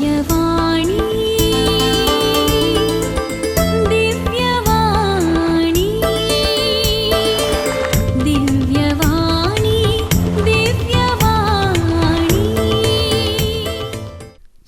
दिव्यवाणी दिव्यवाणी दिव्यवाणी दिव्यवाणी.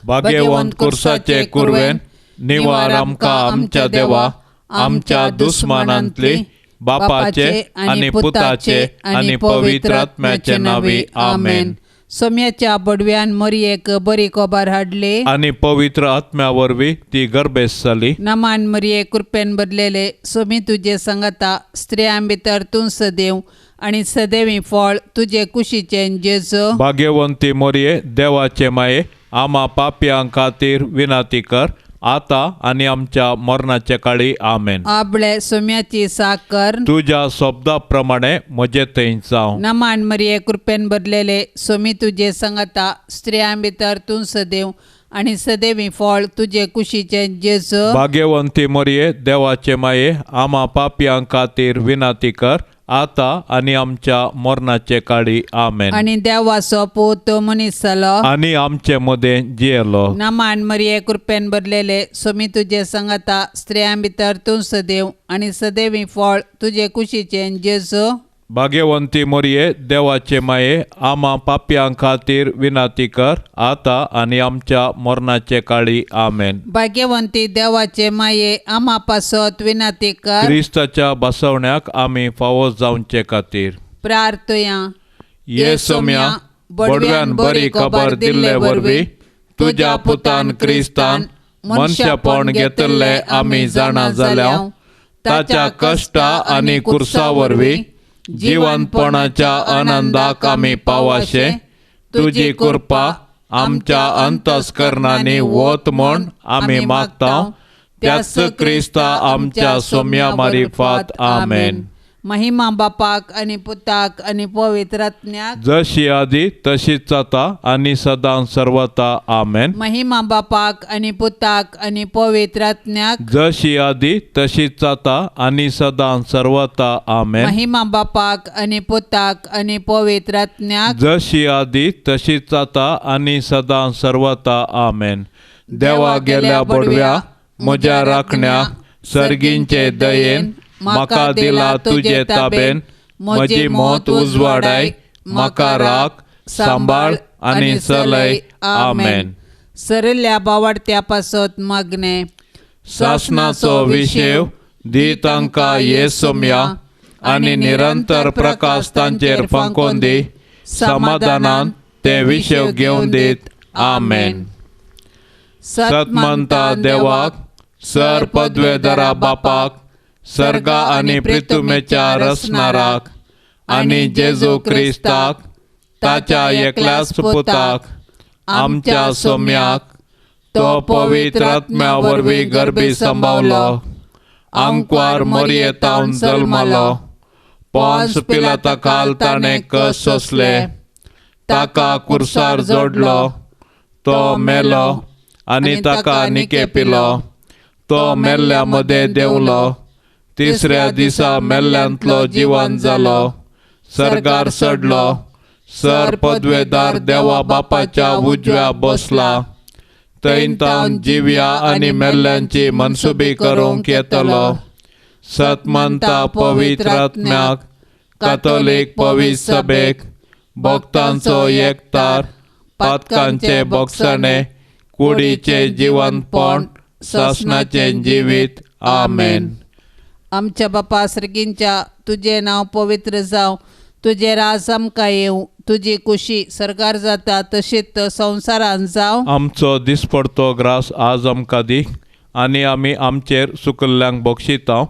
भाग्यवंत कुर्साचे कुरवेन निवार आमकां आमच्या देवा आमच्या दुस्मानांतली बापाचे आनी पुताचे आनी पवित्र आत्म्याचे नांवी आमेन. सोम्याच्या बडव्यान मरयेक बरी खबर हाडली आनी पवित्र आत्म्या वरवीं ती गर्भेस्त जाली. नमान मरये कृपेन बदलेले सोमी तुजे संगता स्त्रियां भितर तूं सदैव आनी सदैवी फळ तुजे कुशीचें जेजू. भाग्यवंती मोरये देवाचे माये आमा पापयां खातीर विनंती कर आता आनी आमच्या मरणाचे काळी आमेन. आबळे सोम्याची साकर तुज्या शब्दा प्रमाणे म्हजे थंय जावं. नमान मरये कृपेन बदलेले सोमी तुजे संगता स्त्रियां भितर तूं सदैव आनी सदैवी फळ तुजे कुशीचें जेजू. भाग्यवंती मोरये देवाचे माये आमा पापयां खातीर विनंती कर आता आनी आमच्या मरणाचे काळी आमेन. आनी देवाचो पूत मनीस जालो आनी आमचे मदें जियेलो. नमान मरये कृपेन भरलेले सोमी तुजे संगता स्त्रियां भितर तूं सदैव आनी सदैवी फळ तुजे कुशीचें जेजू. भाग्यवंती मोरये देवाचे माये आमा पापयां खातीर विनंती कर आता आनी आमच्या मरणाचे काळी आमेन. भाग्यवंती देवाचे माये आमा पासत विनंती कर. क्रिस्ताच्या बसवण्याक आमी फावो जावचे खातीर प्रार्थया. ये सोम्या बडव्यान बरी खबर दिल्ले वरवीं तुज्या पुतान क्रिस्तान मनशापण घेतिल्लें आमी जाणा जाल्या ताच्या कश्टा आनी कुर्सा वरवीं जिवनपणाच्या आनंदाक आमी पावाशे तुजी कृपा आमच्या अंतस्करणांनी वत म्हूण आमी मागता त्याच क्रिस्ता आमच्या सोम्या मारिफात आमेन. महिमा बापाक आनी पुताक आनी पवित्र आत्म्याक जशी आदी तशीच जाता आनी सदां सर्वता आमेन. महिमा बापाक आनी पुताक आनी पवित्र आत्म्याक जशी आदी तशीच जाता आनी सदां सर्वता आमेन. महिमा बापाक आनी पुताक आनी पवित्र आत्म्याक जशी आदी तशीच जाता आनी सदां सर्वता आमेन. देवा गेल्या बडव्या म्हज्या राखण्या सर्गींचे दयेन म्हाका दिला तुजे ताबेन म्हजी मौत उजवाडाय म्हाका राख सांबाळ आनी चलय आमेन. सरिल्ल्या बावडत्या पासत मागणे. सासनाचो विशेव दी तांकां ये सोम्या आनी निरंतर प्रकाश तांचेर फांकोवन दी समाधानान ते विशेव घेवन दीत आमेन. सतमंता देवाक सर पदवेधरा बापाक सर्गा आनी प्रितुमेच्या रचणाराक आनी जेजू क्रिस्ताक ताच्या एकल्याच पुताक आमच्या सोम्याक तो पवित्र आत्म्या वरवीं गर्भी सांबावलो आंकवार मोरयेतावन जल्मलो पोन्स पिलाता खाल ताणें कस सोंसले ताका कुर्सार जोडलो तो मेलो आनी ताका निकेपिलो तो मेल्ल्या मदें देंवलो तिसऱ्या दिसा मेल्ल्यांतलो जिवन जालो सर्गार चडलो सर पदवेदार देवा बापाच्या उजव्या बसला थंय तावन जिव्या आनी मेल्ल्यांची मनसुबी करूंक येतलो. सतमंता पवित्र आत्म्याक कातोलीक पवित्र सभेक भक्तांचो एकतार पातकांचे बोगसणे कुडीचें जिवनपण सासणाचें जिवीत आमेन. आमच्या बापा सर्गींच्या तुजें नांव पवित्र जावं तुजें राज आमकां येवं तुजी कुशी सरकार जाता तशीच संवसारान जावं. आमचो दिसपडतो ग्रास आज आमकां दी आनी आमी आमचेर सुकल्ल्यांक बक्षिता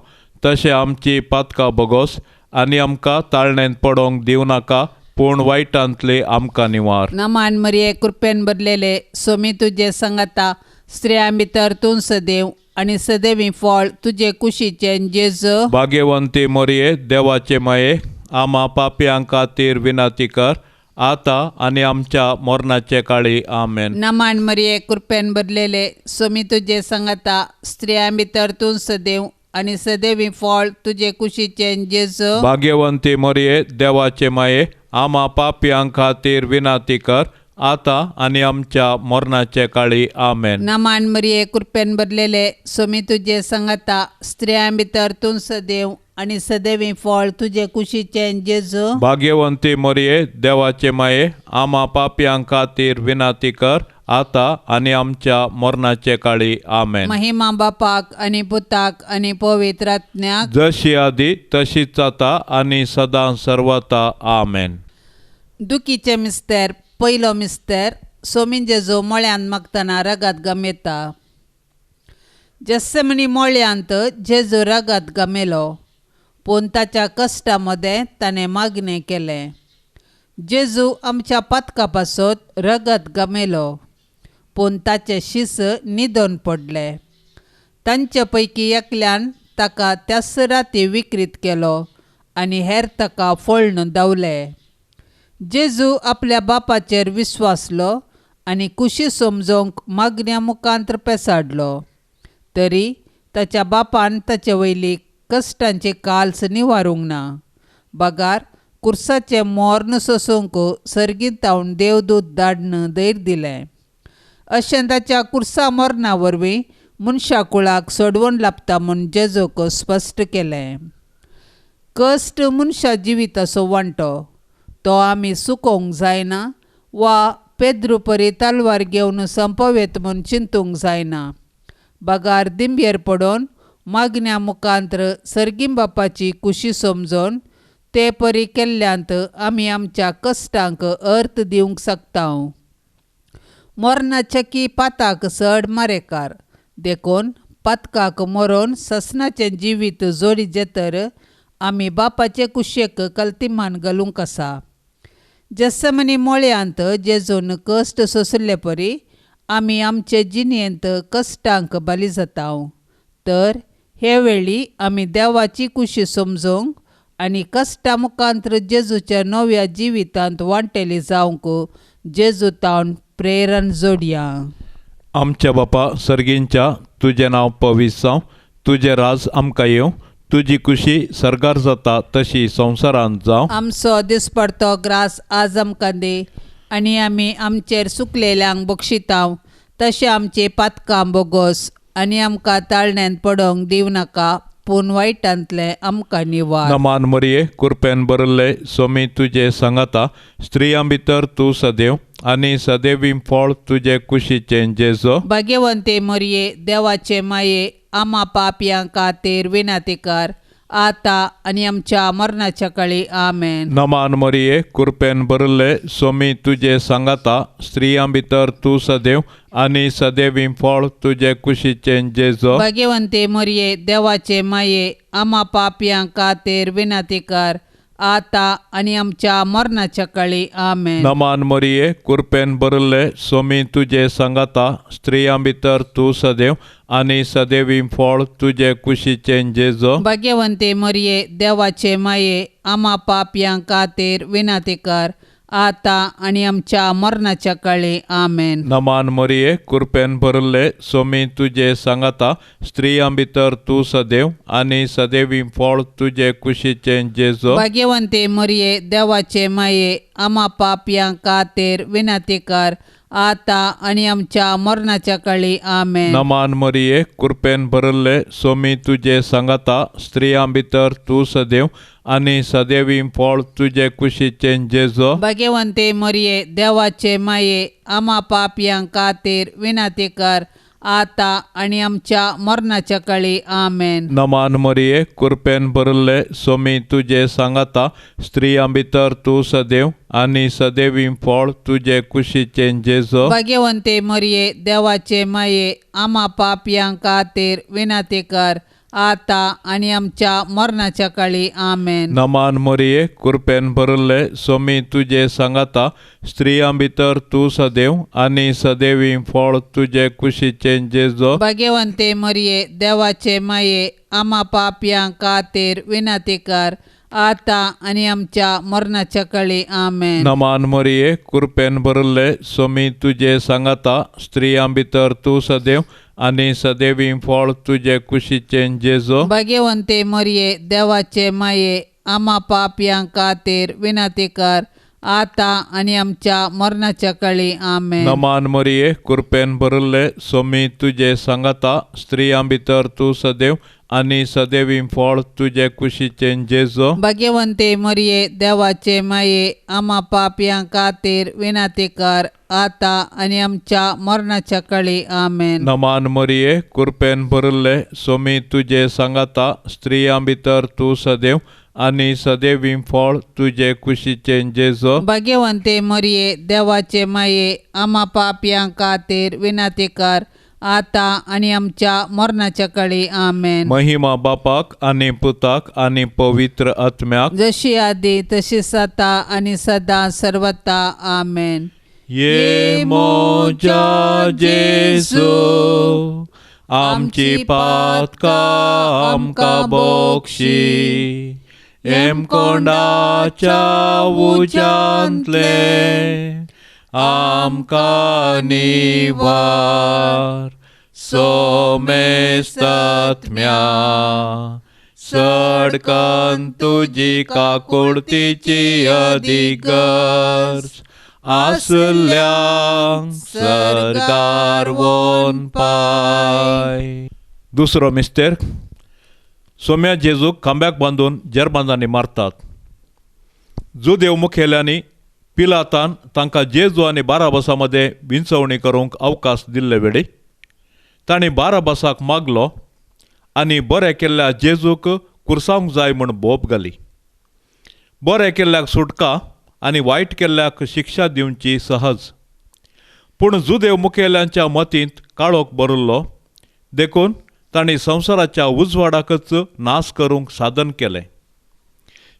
तशें आमची पातकां बोगोस आनी आमकां ताळणेंत पडोवंक दिवं नाका पूण वायटांतली आमकां निवार. नमान मरये कृपेन भरलेले सोमी तुजे संगता स्त्रियां भितर तूं सदैव आनी सदैवी फळ तुजे कुशीचें जेजू. भाग्यवंती मोरये देवाचे माये आमा पापयां खातीर विनंती कर आता आनी आमच्या मरणाचे काळी आमेन. नमान मरये कृपेन भरलेले सोमी तुजे संगता स्त्रियां भितर तूं सदैव आनी सदैवी फळ तुजे कुशीचें जेजू. भाग्यवंती मोरये देवाचे माये आमा पापयां खातीर विनंती कर आतां आनी आमच्या मरणाचे काळी. आमेन. नमान मरिये, कृपेन भरलेले, सोमी तुजे संगता, स्त्रियां भितर तूं सदैव आनी सदैवी फळ तुजे कुशीचें जेजू. भाग्यवंती मरिये, देवाचे माये, आमा पापयां खातीर विनंती कर, आतां आनी आमच्या मरणाचे काळी. आमेन. महिमा बापाक आनी पुताक आनी पवित्र आत्म्याक, जशी आदी तशीच आतां आनी सदां सर्वता. आमेन. दुखीचे मिस्तेर. पयलो मिस्तेर. सोमी जेजू मळ्यांत मागतना रगात गमेता. जेस्समनी मळ्यांत जेजू रगात गमेलो, पूण ताच्या कश्टा मदें ताणें मागणें केलें. जेजू आमच्या पातका पासत रगत गमेलो, पूण ताचें शीस न्हिदोन पडलें. तांचे पैकी एकल्यान ताका त्याच राती विक्रीत केलो आनी हेर ताका फोळ्ण धांवले. जेजू आपल्या बापाचेर विस्वासलो आनी कुशी समजोवंक मागण्या मुखांत पेसाडलो, तरी ताच्या बापान ताचे वयली कश्टांची काल्स निवारूंक ना, बगार कुर्साचें मोर्न सोसूंक सर्गींतावन देवदूत धाडून धैर्य दिलें. अशें ताच्या कुर्सा मरणा वरवीं मनशा कुळाक सोडवण लाबता म्हूण जेजूक स्पश्ट केलें. कश्ट मनशा जिविताचो वांटो, तो आमी सुकोवंक जायना वा पेद्रू परी तलवार घेवन संपवेत म्हूण चिंतूंक जायना, बगार दिंबेर पडून मागण्या मुखांत्र सर्गीं बापाची कुशी समजून ते परी केल्ल्यांत आमी आमच्या कश्टांक अर्थ दिवंक शकता. मरणाचे की पाताक चड मारेकार, देखून पातकाक मरोन ससनाचें जिवीत जोडीचें तर आमी बापाचे कुशेक कल्तिमान घालूंक आसा. जेस्समनी मळ्यांत जेजून कश्ट सोंशिल्ले परी आमी आमचे जिणेंत कश्टांक बली जाता. तर हे वेळी आमी देवाची कुशी समजूंक आनी कश्टा मुखांत्र जेजूच्या नव्या जिवितांत वांटेली जावंक जेजू तावन प्रेरण जोडया. आमच्या बापा सर्गींच्या, तुजें नांव पवित्र जावं, तुजें राज आमकां येवं, तुजी कुशी सर्गार जाता तशी संवसारांत जावं. आमचो दिसपडतो ग्रास आज आमकां दी, आनी आमी आमचेर सुकलेल्यांक बक्षितांव तशें आमचे पातकां बोगोस, आनी आमकां ताळण्यांत पडोवंक दिवं नाका, पूण वायटांतलें आमकां निवार. नमान मरिये, कृपेन भरिल्ले, सोमी तुजे सांगाता, स्त्रियां भितर तूं सदैव आनी सदैवी फळ तुजे कुशीचें जेजू. भाग्यवंते मरिये, देवाचे माये, आमा पापयां खातीर विनंती कर, आतां आनी आमच्या मरणाच्या काळी. आमेन. नमान मरिये, कृपेन भरिल्ले, सोमी तुजे सांगाता, स्त्रियां भितर तूं सदैव आनी सदैवी फळ तुजे कुशीचें जेजू. भाग्यवंते मरिये, देवाचे माये, आमा पापयां खातीर विनंती कर, आतां आनी आमच्या मरणाच्या काळी. आमेन. नमान मरिये, कृपेन भरिल्ले, सोमी तुजे सांगाता, स्त्रियां भितर तूं सदैव आनी सदैवी फळ तुजे कुशीचें जेजू. भाग्यवंते मरिये, देवाचे माये, आमा पापयां खातीर विनंती कर, आतां आनी आमच्या मरणाच्या काळी. आमेन. नमान मरिये, कृपेन भरिल्ले, सोमी तुजे सांगाता, स्त्रियां भितर तूं सदैव आनी सदैवी फळ तुजे कुशीचें जेजू. भाग्यवंते मरिये, देवाचे माये, आमा पापयां खातीर विनंती कर, आतां आनी आमच्या मरणाच्या काळी. आमेन. नमान मरिये, कृपेन भरिल्ले, सोमी तुजे सांगाता, स्त्रियां भितर तूं सदैव आनी सदैवी फळ तुजे कुशीचें जेजू. भाग्यवंते मरिये, देवाचे माये, आमा पापयां खातीर विनंती कर, आतां आनी आमच्या मरणाच्या काळी. आमेन. नमान मरिये, कृपेन भरिल्ले, सोमी तुजे सांगाता, स्त्रियां भितर तूं सदैव आनी सदैवी फळ तुजे कुशीचें जेजू. भाग्यवंते मरिये, देवाचे माये, आमा पापयां खातीर विनंती कर, आतां आनी आमच्या मरणाच्या काळी. आमेन. नमान मरिये, कृपेन भरिल्ले, सोमी तुजे सांगाता, स्त्रियां भितर तूं सदैव आनी सदैवी फळ तुजे कुशीचें जेजू. भाग्यवंते मरिये, देवाचे माये, आमा पापयां खातीर विनंती कर, आतां आनी आमच्या मरणाच्या काळी. आमेन. नमान मरिये, कृपेन भरिल्ले, सोमी तुजे सांगाता, स्त्रियां भितर तूं सदैव आनी सदैवी फळ तुजे कुशीचें जेजू. भाग्यवंते मरिये, देवाचे माये, आमा पापयां खातीर विनंती कर, आतां आनी आमच्या मरणाच्या काळी आमेन. नमान मरिये, कृपेन भरिल्ले, सोमी तुजे सांगाता, स्त्रियां भितर तूं सदैव आनी सदैवी फळ तुजे कुशीचें जेजू. भाग्यवंते मरिये, देवाचे माये, आमा पापयां खातीर विनंती कर, आतां आनी आमच्या मरणाच्या काळी आमेन. नमान मरिये, कृपेन भरिल्ले, सोमी तुजे सांगाता, स्त्रियां भितर तूं सदैव आनी सदैवी फळ तुजे कुशीचें जेजू. भाग्यवंते मरिये, देवाचे माये, आमा पापयां खातीर विनंती कर, आतां आनी आमच्या मरणाच्या काळी आमेन. महिमा बापाक आनी पुताक आनी पवित्र आत्म्याक, जशी आदी तशी सता आनी सदां सर्वता आमेन. ये मोजा जेजू, आमची पातकां आमकां बक्षी, हेमकोंडाच्या उज्यांतले आमकां निवार, सोमेस्तात्म्या सडकन तुजी काकुळतीची अधिगर्ज आसल्यांक सरकार वोन पाय. दुसरो मिस्तेर, सोम्या जेजूक खांब्याक बांदून जेरबांदांनी मारतात. जुदेव मुखेल्यांनी पिलातान तांकां जेजू आनी बाराबसा मदें विंचवणी करूंक अवकाश दिल्ले वेळी तांणी बाराबसाक मागलो आनी बरें केल्ल्या जेजूक कुर्सावंक जाय म्हूण बोब घाली. बरें केल्ल्याक सुटका आनी वायट केल्ल्याक शिक्षा दिवची सहज. पूण जुदेव मुखेल्यांच्या मतींत काळोख भरिल्लो, देखून तांणी संवसाराच्या उजवाडाकच नाश करूंक साधन केलें.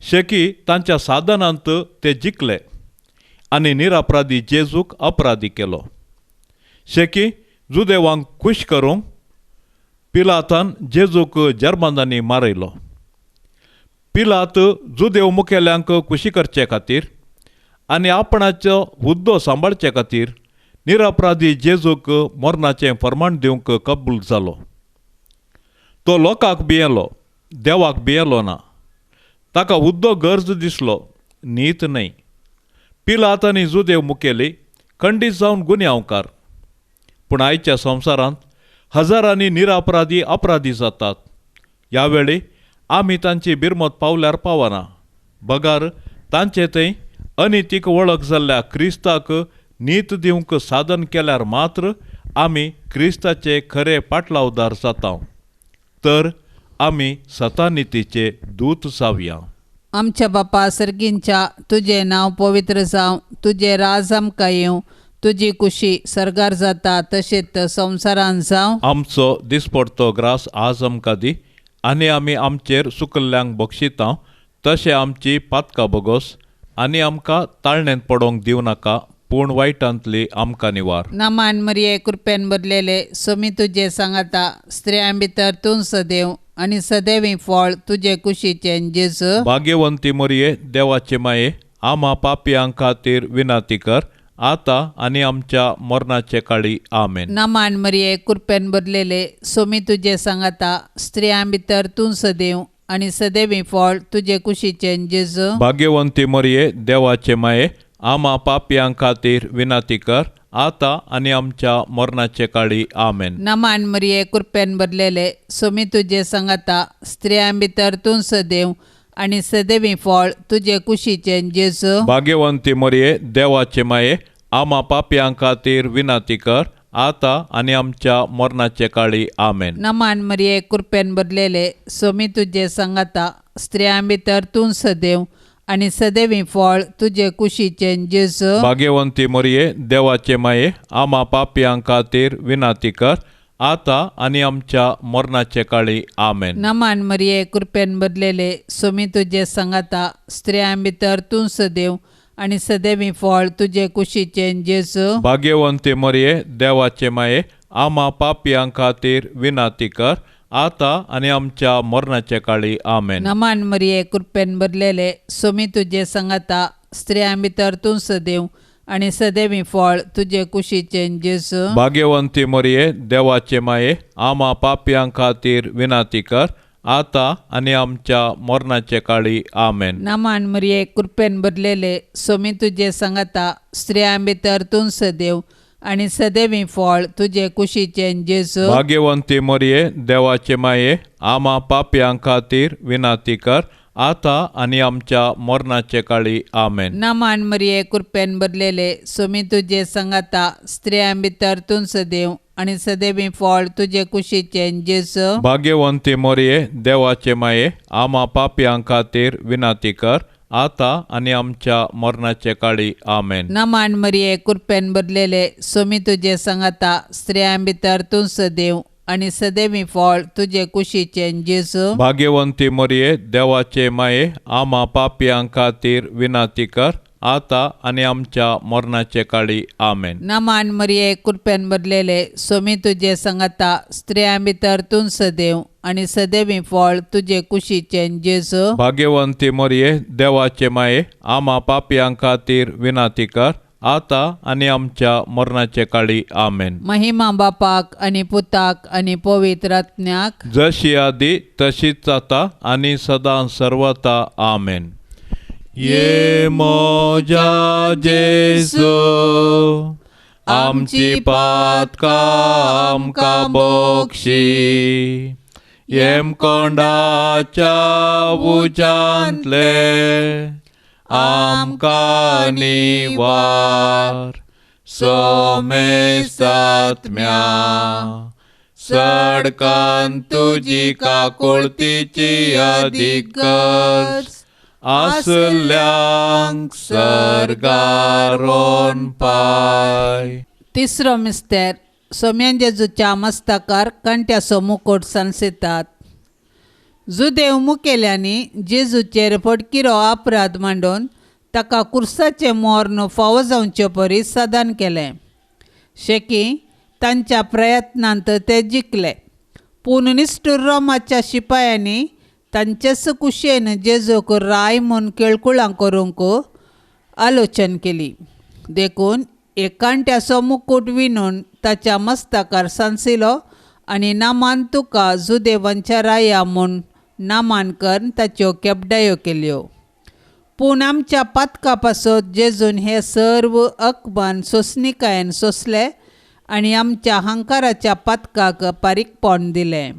शेकी तांच्या साधनांत ते जिखले आनी निरापराधी जेजूक अपराधी केलो. शेकी जुदेवांक खूश करूंक पिलातान जेजूक जर्मनांनी मारयलो. पिलात जुदेव मुखेल्यांक खुशी करचे खातीर आनी आपणाचो हुद्दो सांबाळचे खातीर निरापराधी जेजूक मरणाचें फर्माण दिवंक कबूल जालो. तो लोकांक भियेलो, देवाक भियेलो ना. ताका हुद्दो गरज दिसलो, नीत न्हय. पिलात आनी जुदेव मुखेली खंडीत जावन गुन्यांवकार. पूण आयच्या संवसारांत हजारांनी निरापराधी अपराधी जातात. ह्या वेळी आमी तांची बिरमत पावल्यार पावना, बगार तांचे थंय अनितीक वळख जाल्ल्या क्रिस्ताक नीत दिवंक साधन केल्यार मात्र आमी क्रिस्ताचे खरे पाटलावदार जाता. तर आमी सतानितीचे दूत जावया. आमच्या बापा सर्गींच्या, तुजें नांव पवित्र जावं, तुजें राज आमकां येवं, तुजी कुशी सर्गार जाता तशेंच संवसारान जावं. आमचो दिसपडतो ग्रास आज आमकां दी आनी आमी आमचेर सुकल्ल्यांक बक्षिता तशें आमची पातकां बोगोस आनी आमकां ताळणेंत पडोवंक दिवं नाका, पूण वायटांतली आमकां निवार. नमान मरिये, कृपेन भरलेले, सोमी तुजे सांगाता, स्त्रियां भितर तूं सदैव आनी सदैवी फळ तुजे कुशीचें जेजू. भाग्यवंती मरिये, देवाचे माये, आमा पापयां खातीर विनंती कर, आतां आनी आमच्या मरणाचे काळी आमेन. नमान मरिये, कृपेन भरलेले, सोमी तुजे सांगाता, स्त्रियां भितर तूं सदैव आनी सदैवी फळ तुजे कुशीचें जेजू. भाग्यवंती मरिये, देवाचे माये, आमा पापयां खातीर विनंती कर, आतां आनी आमच्या मरणाचे काळी आमेन. नमान मरिये, कृपेन भरलेले, सोमी तुजे सांगाता, स्त्रियां भितर तूं सदैव आनी सदैवी फळ तुजे कुशीचें जेजू. भाग्यवंती मरिये, देवाचे माये, आमा पापयां खातीर विनंती कर, आतां आनी आमच्या मरणाचे काळी आमेन. नमान मरिये, कृपेन भरलेले, सोमी तुजे सांगाता, स्त्रियां भितर तूं सदैव आनी सदैवी फळ तुजे कुशीचें जेजू. भाग्यवंती मरिये, देवाचे माये, आमा पापयां खातीर विनंती कर, आतां आनी आमच्या मरणाचे काळी आमेन. नमान मरिये, कृपेन भरलेले, सोमी तुजे सांगाता, स्त्रियां भितर तूं सदैव आनी सदैवी फळ तुजे कुशीचें जेजू. भाग्यवंती मरिये, देवाचे माये, आमा पापयां खातीर विनंती कर, आतां आनी आमच्या मरणाचे काळी आमेन. नमान मरिये, कृपेन भरलेले, सोमी तुजे सांगाता, स्त्रियां भितर तूं सदैव आनी सदैवी फळ तुजे कुशीचें जेजू. भाग्यवंती मरिये, देवाचे माये, आमा पापयां खातीर विनंती कर, आतां आनी आमच्या मरणाचे काळी. आमेन. नमान मरिये, कृपेन भरलेले, सोमी तुजे सांगाता, स्त्रियां भितर तूं सदैव आनी सदैवी फळ तुजे कुशीचें जेजू. भाग्यवंती मरिये, देवाचे माये, आमा पापयां खातीर विनंती कर, आतां आनी आमच्या मरणाचे काळी. आमेन. नमान मरिये, कृपेन भरलेले, सोमी तुजे सांगाता, स्त्रियां भितर तूं सदैव आनी सदैवी फळ तुजे कुशीचें जेजू. भाग्यवंती मरिये, देवाचे माये, आमा पापयां खातीर विनंती कर, आतां आनी आमच्या मरणाचे काळी. आमेन. नमान मरिये, कृपेन भरलेले, सोमी तुजे सांगाता, स्त्रियां भितर तूं सदैव आनी सदैवी फळ तुजे कुशीचें जेजू. भाग्यवंती मरिये, देवाचे माये, आमा पापयां खातीर विनंती कर, आतां आनी आमच्या मरणाचे काळी. आमेन. नमान मरिये, कृपेन भरलेले, सोमी तुजे सांगाता, स्त्रियां भितर तूं सदैव आनी सदैवी फळ तुजे कुशीचें जेजू. भाग्यवंती मरिये, देवाचे माये, आमा पापयां खातीर विनंती कर, आतां आनी आमच्या मरणाचे काळी. आमेन. महिमा बापाक आनी पुताक आनी पवित्र आत्म्याक, जशी आदी तशीच आतां आनी सदां सर्वता. आमेन. ये म्हज्या जेजू, आमची पातकां आमकां बक्षी, येमकोंडाच्या उज्यांतले आमकां निवार. सोमेस्तात्म्या सडकान तुजी काकुळतीची अदीक गरज आसल्यांक सर्गारोन पाय. तिसरो मिस्तेर. सोम्यान जेजूच्या मस्तकार कांट्याचो मुकोट सांसयतात. जुदेव मुखेल्यांनी जेजूचेर फटकिरो अपराध मांडून ताका कुर्साचें मर्ण फावो जावचे परी साधन केलें. शेकी तांच्या प्रयत्नांत ते जिखले, पूण निश्ठूर रोमाच्या शिपायांनी तांचेच कुशेन जेजूक राय म्हूण केळकुळां करूंक आलोचन केली. देखून एक कांट्याचो मुकूट विणून ताच्या मस्तकार सांसिलो आनी नामान तुका जुदेवांच्या राया म्हूण नामान करून ताच्यो केपडायो केल्यो. पूण आमच्या पातका पासत जेजून हे सर्व अकमान सोंसणिकायेन सोंसले आनी आमच्या हंकाराच्या पातकाक पारीकपण दिलें.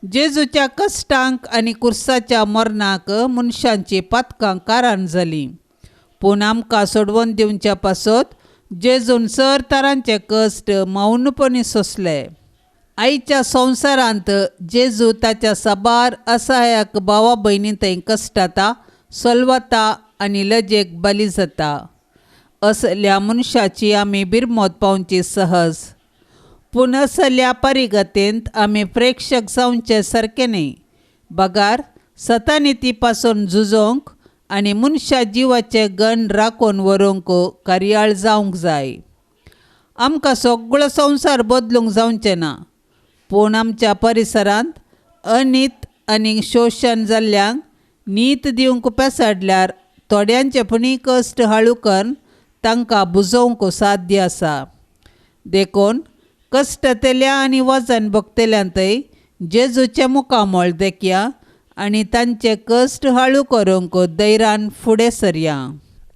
जेजूच्या कश्टांक आनी कुर्साच्या मरणाक मनशांची पातकां कारण जालीं, पूण आमकां सोडवून दिवच्या पासत जेजून सर तरांचे कश्ट मौनपणी सोंसले. आयच्या संवसारांत जेजू ताच्या साबार असहायक भावा भयणी थंय कश्टाता, सलवता आनी लजेक बली जाता. असल्या मनशाची आमी बिरमत पावची सहज, पूण असल्या परिगतेंत आमी प्रेक्षक जावचे सारकें न्ही, बगार सतानिती पासून झुजोवंक आनी मनशा जिवाचे गण राखून व्हरूंक कार्याळ जावंक जाय. आमकां सगळो संवसार बदलूंक जावचें ना, पूण आमच्या परिसरांत अनीत आनी शोशण जाल्ल्यांक नीत दिवंक पेसाडल्यार थोड्यांचे पुणी कश्ट हाळू करून तांकां बुजोवंक साध्य आसा. देखून कश्टतल्या आनी वजन भोगतल्यांतय जेजूचें मुखामळ देखया आनी तांचे कश्ट हाळू करूंक धैर्यान फुडें सरया.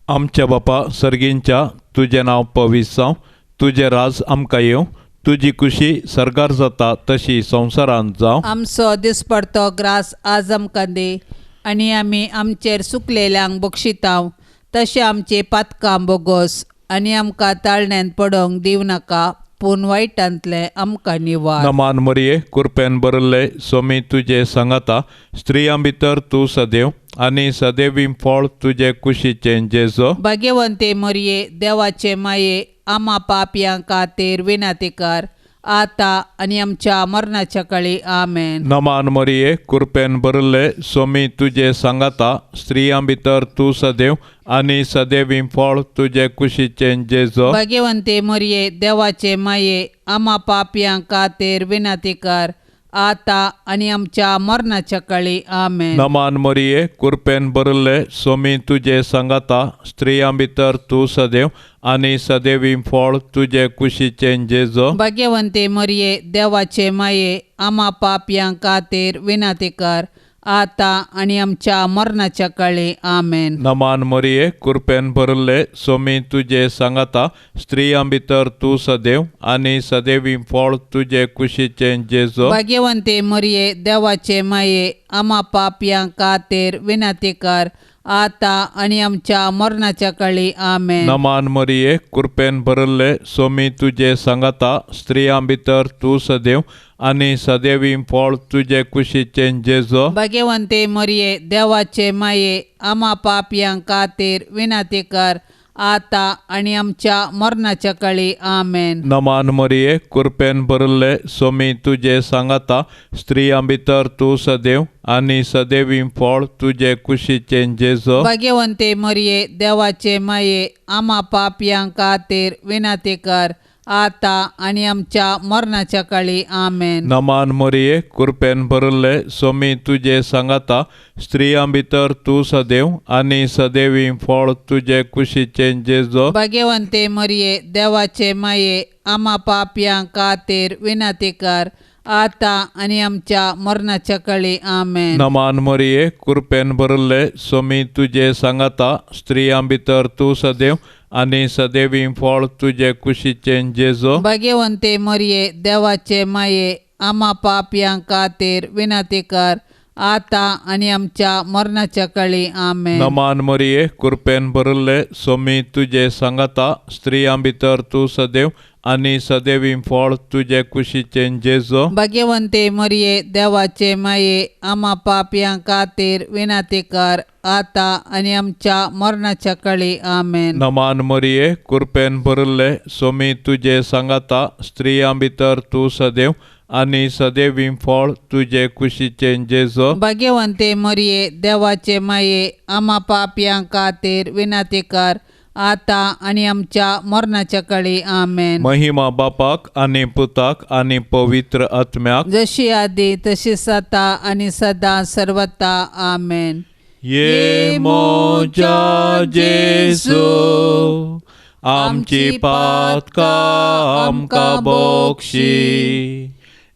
आमच्या बापा सर्गींच्या, तुजें नांव पवित्र जावं, तुजें राज आमकां येवं, तुजी कुशी सर्गार जाता तशी संवसारांत जावं. आमचो दिसपडतो ग्रास आज आमकां दी आनी आमी आमचेर सुकलेल्यांक बक्षितांव तशें आमचे पातकां बोगोस आनी आमकां ताळण्यांत पडोवंक दिवं नाका, पूण वायटांतलें आमकां निवार. नमान मरिये, कृपेन भरिल्ले, स्वामी तुजे सांगाता, स्त्रियां भितर तूं सदैव आनी सदैवी फळ तुजे कुशीचें जेजू. भाग्यवंते मरिये, देवाचे माये, आमा पापयां खातीर विनंती कर, आतां आनी आमच्या मरणाच्या काळी. आमेन. नमान मरिये, कृपेन भरिल्ले, स्वामी तुजे सांगाता, स्त्रियां भितर तूं सदैव आनी सदैवी फळ तुजे कुशीचें जेजू. भाग्यवंते मरिये, देवाचे माये, आमा पापयां खातीर विनंती कर, आतां आनी आमच्या मरणाच्या काळी. आमेन. नमान मरिये, कृपेन भरिल्ले, स्वामी तुजे सांगाता, स्त्रियां भितर तूं सदैव आनी सदैवी फळ तुजे कुशीचें जेजो. भाग्यवंते मरिये देवाचे माये आमा पापयां खातीर विनंती कर आता आनी आमच्या मरणाच्या काळी. आमेन. नमान मरिये कृपेन भरिल्ले सोमी तुजे सांगाता स्त्रियां भितर तूं सदैव आनी सदैवी फळ तुजे कुशीचें जेजो. भाग्यवंते मरिये देवाचे माये आमा पापयां खातीर विनंती कर आता आनी आमच्या मरणाच्या काळी. आमेन. नमान मरिये कृपेन भरिल्ले सोमी तुजे सांगाता स्त्रियां भितर तूं सदैव आनी सदैवी फळ तुजे कुशीचें जेजो. भाग्यवंते मरिये देवाचे माये आमा पापयां खातीर विनंती कर आता आनी आमच्या मरणाच्या काळी. आमेन. नमान मरिये कृपेन भरिल्ले सोमी तुजे सांगाता स्त्रियां भितर तूं सदैव आनी सदैवी फळ तुजे कुशीचें जेजो. भाग्यवंते मरिये देवाचे माये आमा पापयां खातीर विनंती कर आता आनी आमच्या मरणाच्या काळी. आमेन. नमान मरिये कृपेन भरिल्ले सोमी तुजे सांगाता स्त्रियां भितर तूं सदैव आनी सदैवी फळ तुजे कुशीचें जेजो. भाग्यवंते मरिये देवाचे माये आमा पापयां खातीर विनंती कर आता आनी आमच्या मरणाच्या काळी. आमेन. नमान मरिये कृपेन भरिल्ले सोमी तुजे सांगाता स्त्रियां भितर तूं सदैव आनी सदैवी फळ तुजे कुशीचें जेजो. भाग्यवंते मरिये देवाचे माये आमा पापयां खातीर विनंती कर आता आनी आमच्या मरणाच्या काळी. आमेन. नमान मरिये कृपेन भरिल्ले सोमी तुजे सांगाता स्त्रियां भितर तूं सदैव आनी सदैवी फळ तुजे कुशीचें जेजो. भाग्यवंते मरिये देवाचे माये आमा पापयां खातीर विनंती कर आता आनी आमच्या मरणाच्या काळी. आमेन. नमान मरिये कृपेन भरिल्ले सोमी तुजे सांगाता स्त्रियां भितर तूं सदैव आनी सदैवी फळ तुजे कुशीचें जेजो. भाग्यवंते मरिये देवाचे माये आमा पापयां खातीर विनंती कर आता आनी आमच्या मरणाच्या काळी. आमेन. महिमा बापाक आनी पुताक आनी पवित्र आत्म्याक, जशी आदी तशी सता आनी सदा सर्वता. आमेन. ये मोजा जेजू आमची पातकां आमकां बोक्षी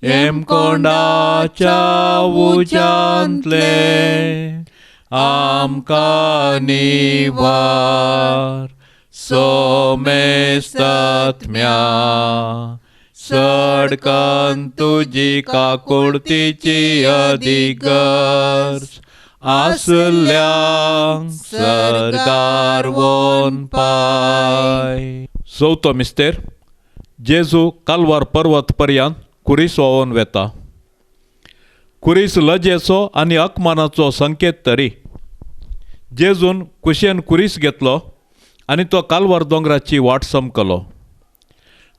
हेमकोंडाच्या उज्यांतले आमकां निवार सोमेस्तात्म्या सडकन तुजी काकुळतीची अधिगर्ज आसल्यांक सर्गार वोन पाय. चवथो मिस्तेर जेजू कालवार पर्वत पर्यंत कुरीस व्हांवोन वेता. कुरीस लजेचो आनी अकमानाचो संकेत तरी जेजून कुशेन कुरीस घेतलो आनी तो कालवार दोंगराची वाट समकलो.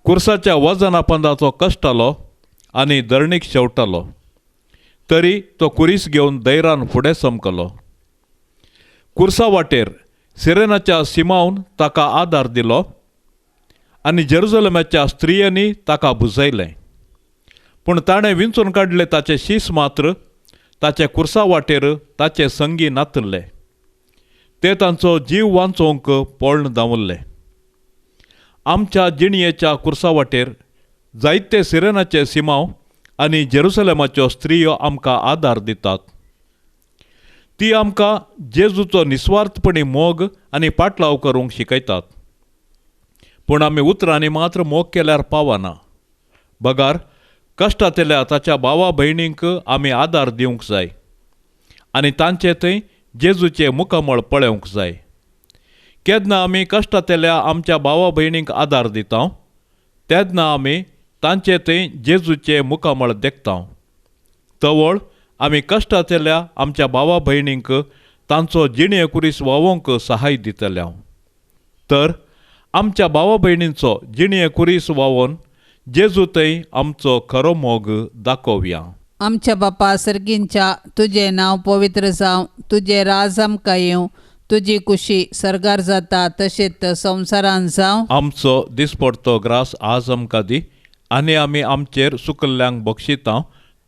कुर्साच्या वजना पंदा तो कश्टालो आनी धरणीक शेवटालो तरी तो कुरीस घेवन धैरान फुडें समकलो. कुर्सा वाटेर सिरेनाच्या सिमावन ताका आदार दिलो आनी जेरुजलमाच्या स्त्रियांनी ताका भुजयलें. पूण ताणें विंचून काडले ताचे शीस मात्र ताचे कुर्सा वाटेर ताचे संगी नातल्ले. ते तांचो जीव वांचोवंक पळण धांवल्ले. आमच्या जिणयेच्या कुर्सा वाटेर जायते सिरेनाचे सिमाव आनी जेरुसलेमाच्यो स्त्रियो आमकां आदार दितात. ती आमकां जेजूचो निस्वार्थपणी मोग आनी पाटलाव करूंक शिकयतात. पूण आमी उतरांनी मात्र मोग केल्यार पावना, बगार कश्टांतल्या ताच्या भावा भयणींक आमी आदार दिवंक जाय आनी तांचे थंय जेजूचें मुखामळ पळोवंक जाय. केन्ना आमी कश्टांतल्या आमच्या भावा भयणींक आदार दिता तेन्ना आमी तांचे थंय जेजूचें मुखामळ देखता. तवळ आमी कश्टांतल्या आमच्या भावा भयणींक तांचो जिणे कुरीस व्हांवोवंक सहाय दितले. तर आमच्या भावा भयणींचो जिणे कुरीस व्हांवोवन जेजू थंय आमचो खरो मोग दाखोवया. आमच्या बापा सर्गींच्या तुजें नांव पवित्र जावं, तुजें राज आमकां येवं, तुजी कुशी सर्गार जाता तशेंच संवसारान जावं. आमचो दिसपडतो ग्रास आज आमकां दी आनी आमी आमचेर सुकल्ल्यांक बक्षिता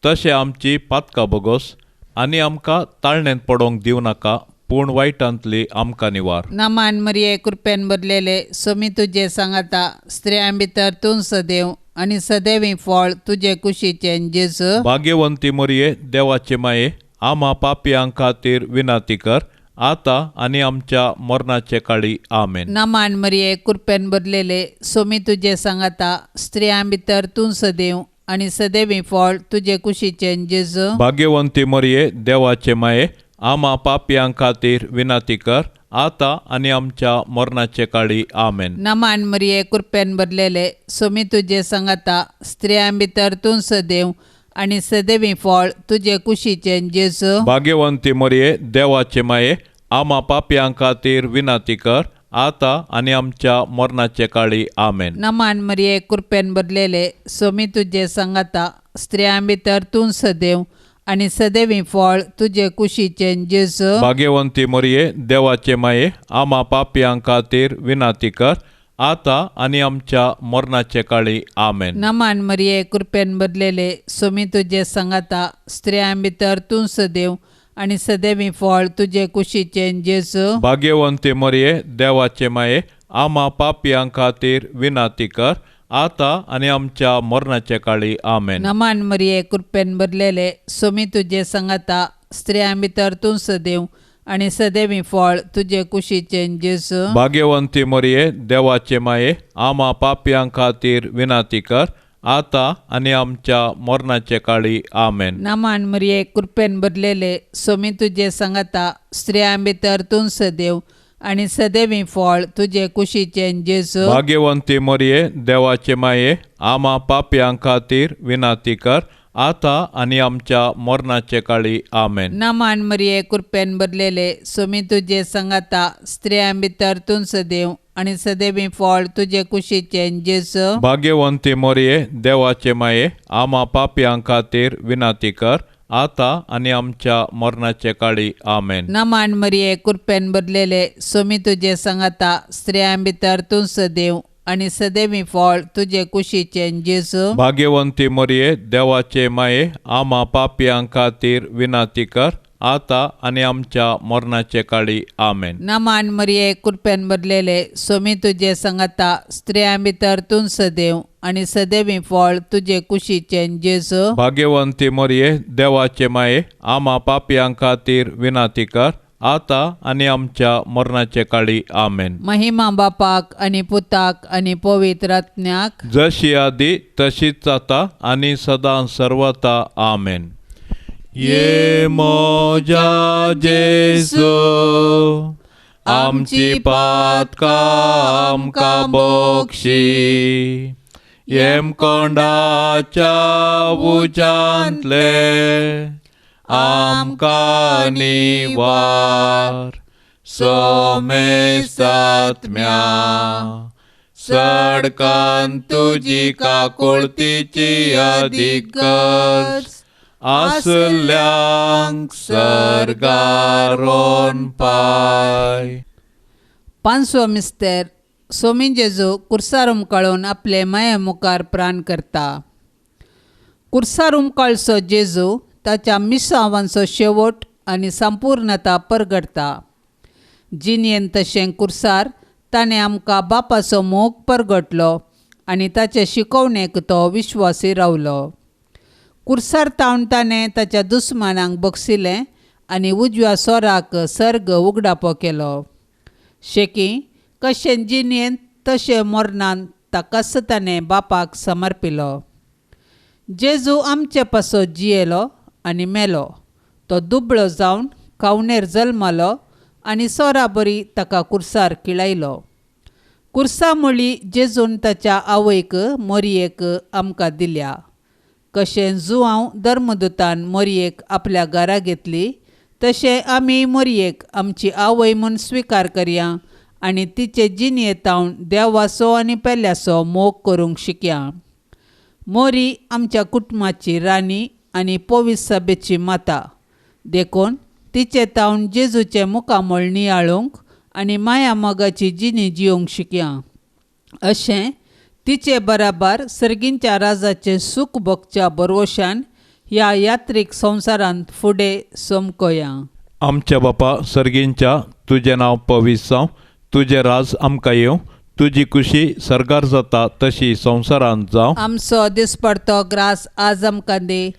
तशें आमची पातकां बोगोस आनी आमकां ताळणेंत पडोवंक दिवं नाका, पूण वायटांतली आमकां निवार. नमान मरिये कृपेन भरलेले सोमी तुजे सांगाता, स्त्रियां भितर तूं सदैव आनी सदैवी फळ तुजे कुशीचें जेजू. भाग्यवंती मरिये देवाचे माये, आम्हा पापयां खातीर विनंती कर, आतां आनी आमच्या मरणाचे काळी. आमेन. नमान मरिये कृपेन भरलेले सोमी तुजे सांगाता, स्त्रियां भितर तूं सदैव आनी सदैवी फळ तुजे कुशीचें जेजू. भाग्यवंती मरिये देवाचे माये, आम्हा पापयां खातीर विनंती कर, आतां आनी आमच्या मरणाचे काळी. आमेन. नमान मरिये कृपेन भरलेले सोमी तुजे सांगाता, स्त्रियां भितर तूं सदैव आनी सदैवी फळ तुजे कुशीचें जेजू. भाग्यवंती मरिये देवाचे माये, आम्हा पापयां खातीर विनंती कर, आतां आनी आमच्या मरणाचे काळी. आमेन. नमान मरिये कृपेन भरलेले सोमी तुजे सांगाता, स्त्रियां भितर तूं सदैव आनी सदैवी फळ तुजे कुशीचें जेजू. भाग्यवंती मरिये देवाचे माये, आम्हा पापयां खातीर विनंती कर, आतां आनी आमच्या मरणाचे काळी. आमेन. नमान मरिये कृपेन भरलेले सोमी तुजे सांगाता, स्त्रियां भितर तूं सदैव आनी सदैवी फळ तुजे कुशीचें जेजू. भाग्यवंती मरिये देवाचे माये, आम्हा पापयां खातीर विनंती कर, आतां आनी आमच्या मरणाचे काळी. आमेन. नमान मरिये कृपेन भरलेले सोमी तुजे सांगाता, स्त्रियां भितर तूं सदैव आनी सदैवी फळ तुजे कुशीचें जेजू. भाग्यवंती मरिये देवाचे माये, आम्हा पापयां खातीर विनंती कर, आतां आनी आमच्या मरणाचे काळी. आमेन. नमान मरिये कृपेन भरलेले सोमी तुजे सांगाता, स्त्रियां भितर तूं सदैव आनी सदैवी फळ तुजे कुशीचें जेजू. भाग्यवंती मरिये देवाचे माये, आम्हा पापयां खातीर विनंती कर, आतां आनी आमच्या मरणाचे काळी. आमेन. नमान मरिये कृपेन भरलेले सोमी तुजे सांगाता, स्त्रियां भितर तूं सदैव आनी सदैवी फळ तुजे कुशीचें जेजू. भाग्यवंती मरिये देवाचे माये, आम्हा पापयां खातीर विनंती कर, आतां आनी आमच्या मरणाचे काळी. आमेन. नमान मरिये कृपेन भरलेले सोमी तुजे सांगाता, स्त्रियां भितर तूं सदैव आनी सदैवी फळ तुजे कुशीचें जेजू. भाग्यवंती मरिये देवाचे माये, आम्हा पापयां खातीर विनंती कर, आतां आनी आमच्या मरणाचे काळी. आमेन. नमान मरिये कृपेन भरलेले सोमी तुजे सांगाता, स्त्रियां भितर तूं सदैव आनी सदैवी फळ तुजे कुशीचें जेजू. भाग्यवंती मरिये देवाचे माये, आम्हा पापयां खातीर विनंती कर, आतां आनी आमच्या मरणाचे काळी. आमेन. महिमा बापाक आनी पुताक आनी पवित्र आत्म्याक, जशी आदी तशीच आतां आनी सदां सर्वता. आमेन. ये मोजा जेजू, आमची पातकां आमकां बक्षी, येमकोंडाच्या उज्यांतले आमकां निवार, सोमेस्तात्म्या सडकान तुजी काकुळतीची अदीक गरज आसल्यांक सर्गारोन पाय. पांचवो मिस्तेर. सोमी जेजू कुर्सार उमकाळून आपले माये मुखार प्राण करता. कुर्सार उमकाळचो जेजू ताच्या मिसावांचो शेवट आनी संपूर्णता परगटता. जिणेन तशें कुर्सार ताणें आमकां बापाचो मोग परगटलो आनी ताचे शिकवणेक तो विश्वासी रावलो. कुर्सार तावन ताणें ताच्या दुस्मानांक बक्षिलें आनी उजव्या सोराक सर्ग उगडापो केलो. शेकी कशें जिणेंत तशें मरणान ताकाच ताणें बापाक समर्पिलो. जेजू आमचे पासत जियेलो आनी मेलो. तो दुबळो जावन खावणेर जल्मलो आनी सोरा बरी ताका कुर्सार किळायलो. कुर्सा मुळी जेजून ताच्या आवयक मोरयेक आमकां दिल्या. कशें जुआंव धर्मदूतान मोरयेक आपल्या घरा घेतली तशें आमी मोरयेक आमची आवय म्हूण स्विकार करया आनी तिचे जिणेंत देवाचो आनी पेल्याचो मोग करूंक शिकया. मोरी आमच्या कुटुंबाची राणी आनी पवित्र सभेची माता, देखून तिचे तावन जेजूचें मुखामळ नियाळूंक आनी माया मोगाची जिणी जियोंक शिकया. अशें तिचे बराबर सर्गींच्या राजाचें सूख भोगच्या भरवशान ह्या यात्रीक संवसारांत फुडें सोमकोया. आमच्या बापा सर्गींच्या तुजें नांव पवित्र जावं, तुजें राज आमकां येवं, तुजी खुशी सर्गार जाता तशी संवसारांत जावं. आमचो दिसपडतो ग्रास आज आमकां दी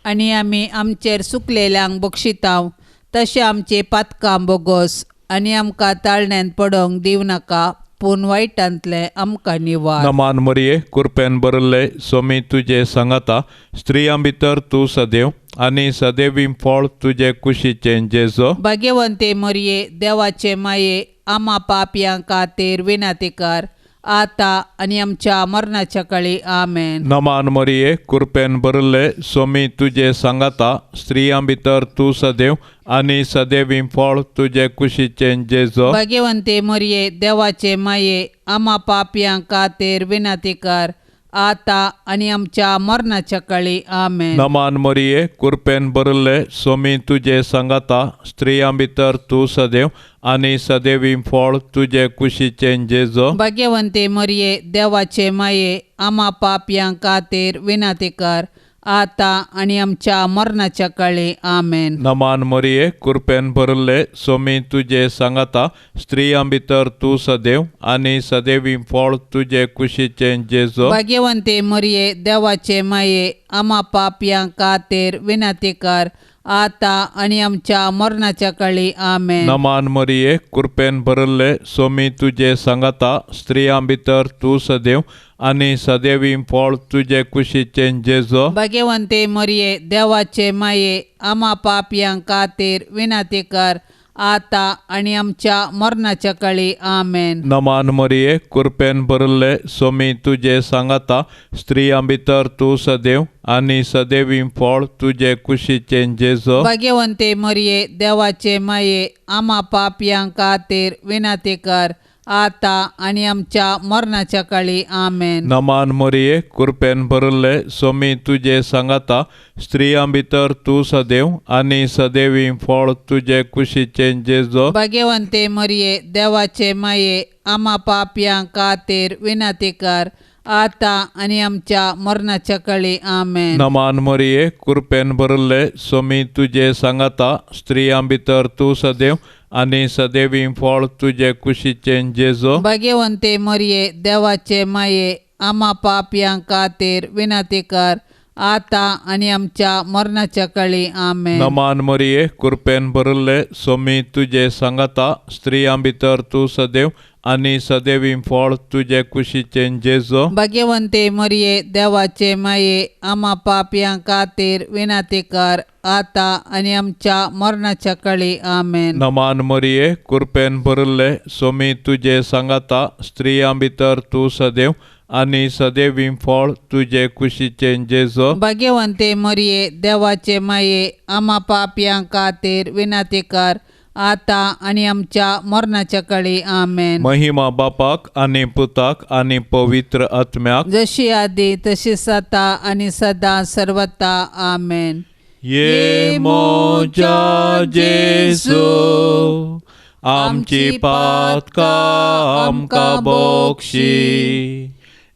आनी आमी आमचेर सुकलेल्यांक बक्षितांव तशें आमची पातकां बोगोस आनी आमकां ताळण्यांत पडोवंक दिवं नाका पूण वायटांतलें आमकां निवार. नमान मरिये कृपेन भरिल्ले स्वामी तुजे सांगाता, स्त्रियां भितर तूं सदैव आनी सदैवी फळ तुजे कुशीचें जेजो. भाग्यवंते मरिये देवाचे माये आमा पापयां खातीर विनंती कर आता आनी आमच्या मरणाच्या काळी. आमेन. नमान मरिये कृपेन भरिल्ले स्वामी तुजे सांगाता, स्त्रियां भितर तूं सदैव आनी सदैवी फळ तुजे कुशीचें जेजो. भाग्यवंते मरिये देवाचे माये आमा पापयां खातीर विनंती कर आता आनी आमच्या मरणाच्या काळी. आमेन. नमान मरिये कृपेन भरिल्ले स्वामी तुजे सांगाता, स्त्रियां भितर तूं सदैव आनी सदैवी फळ तुजे कुशीचें जेजो. भाग्यवंते मरिये देवाचे माये आमा पापयां खातीर विनंती कर आता आनी आमच्या मरणाच्या काळी. आमेन. नमान मरिये कृपेन भरिल्ले स्वामी तुजे सांगाता, स्त्रियां भितर तूं सदैव आनी सदैवी फळ तुजे कुशीचें जेजो. भाग्यवंते मरिये देवाचे माये आमा पापयां खातीर विनंती कर आता आनी आमच्या मरणाच्या काळी. आमेन. नमान मरिये कृपेन भरिल्ले स्वामी तुजे सांगाता, स्त्रियां भितर तूं सदैव आनी सदैवी फळ तुजे कुशीचें जेजो. भाग्यवंते मरिये देवाचे माये आमा पापयां खातीर विनंती कर आता आनी आमच्या मरणाच्या काळी. आमेन. नमान मरिये कृपेन भरिल्ले स्वामी तुजे सांगाता, स्त्रियां भितर तूं सदैव आनी सदैवी फळ तुजे कुशीचें जेजो. भाग्यवंते मरिये देवाचे माये आमा पापयां खातीर विनंती कर आता आनी आमच्या मरणाच्या काळी. आमेन. नमान मरिये कृपेन भरिल्ले स्वामी तुजे सांगाता, स्त्रियां भितर तूं सदैव आनी सदैवी फळ तुजे कुशीचें जेजो. भाग्यवंते मरिये देवाचे माये आमा पापयां खातीर विनंती कर आता आनी आमच्या मरणाच्या काळी. आमेन. नमान मरिये कृपेन भरिल्ले स्वामी तुजे सांगाता, स्त्रियां भितर तूं सदैव आनी सदैवी फळ तुजे कुशीचें जेजो. भाग्यवंते मरिये देवाचे माये आमा पापयां खातीर विनंती कर आता आनी आमच्या मरणाच्या काळी. आमेन. नमान मरिये कृपेन भरिल्ले स्वामी तुजे सांगाता, स्त्रियां भितर तूं सदैव आनी सदैवी फळ तुजे कुशीचें जेजो. भाग्यवंते मरिये देवाचे माये आमा पापयां खातीर विनंती कर आता आनी आमच्या मरणाच्या काळी. आमेन. नमान मरिये कृपेन भरिल्ले स्वामी तुजे सांगाता, स्त्रियां भितर तूं सदैव आनी सदैवी फळ तुजे कुशीचें जेजो. भाग्यवंते मरिये देवाचे माये आमा पापयां खातीर विनंती कर आता आनी आमच्या मरणाच्या काळी. आमेन. महिमा बापाक आनी पुताक आनी पवित्र आत्म्याक, जशी आदी तशी सता आनी सदा सर्वता. आमेन. ये मोजा जेजू आमची पातकां आमकां बोक्षी,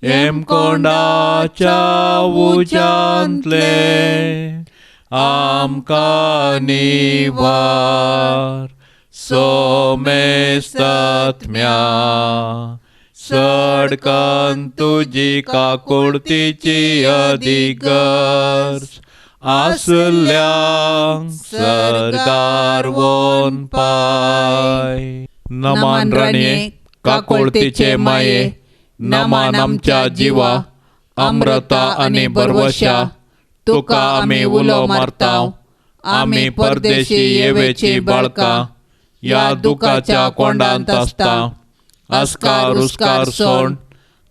हेमकोंडाच्या उज्यांतले आमकां निवार. सोमेस्तात्म्या सडकन तुजी काकुळतीची अधिगर्ज आसल्यांक सरकार वोन पाय. नमान राणये काकुळतीचे माये, नमान आमच्या जिवा अमृता आनी बरवशा, तुका आमी उलो मारता. आमी परदेशी येवेची बाळकां ह्या दुखाच्या कोंडांत आसता. आस्कार उस्कार सोड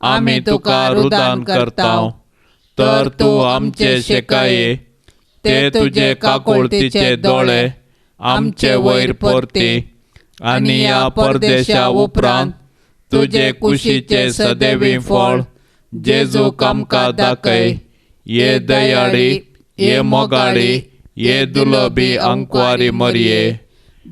आमी तुका रुदान करता, तर तूं आमचे शेकाये ते तुजे काकुळतीचे दोळे आमचे वयर परती आनी ह्या परदेशा उपरांत तुजे कुशीचे सदैवी फळ जेजू आमकां दाखय. ये दयाळी, ये मोगाळी, ये दुलबी अंकवारी मरिये,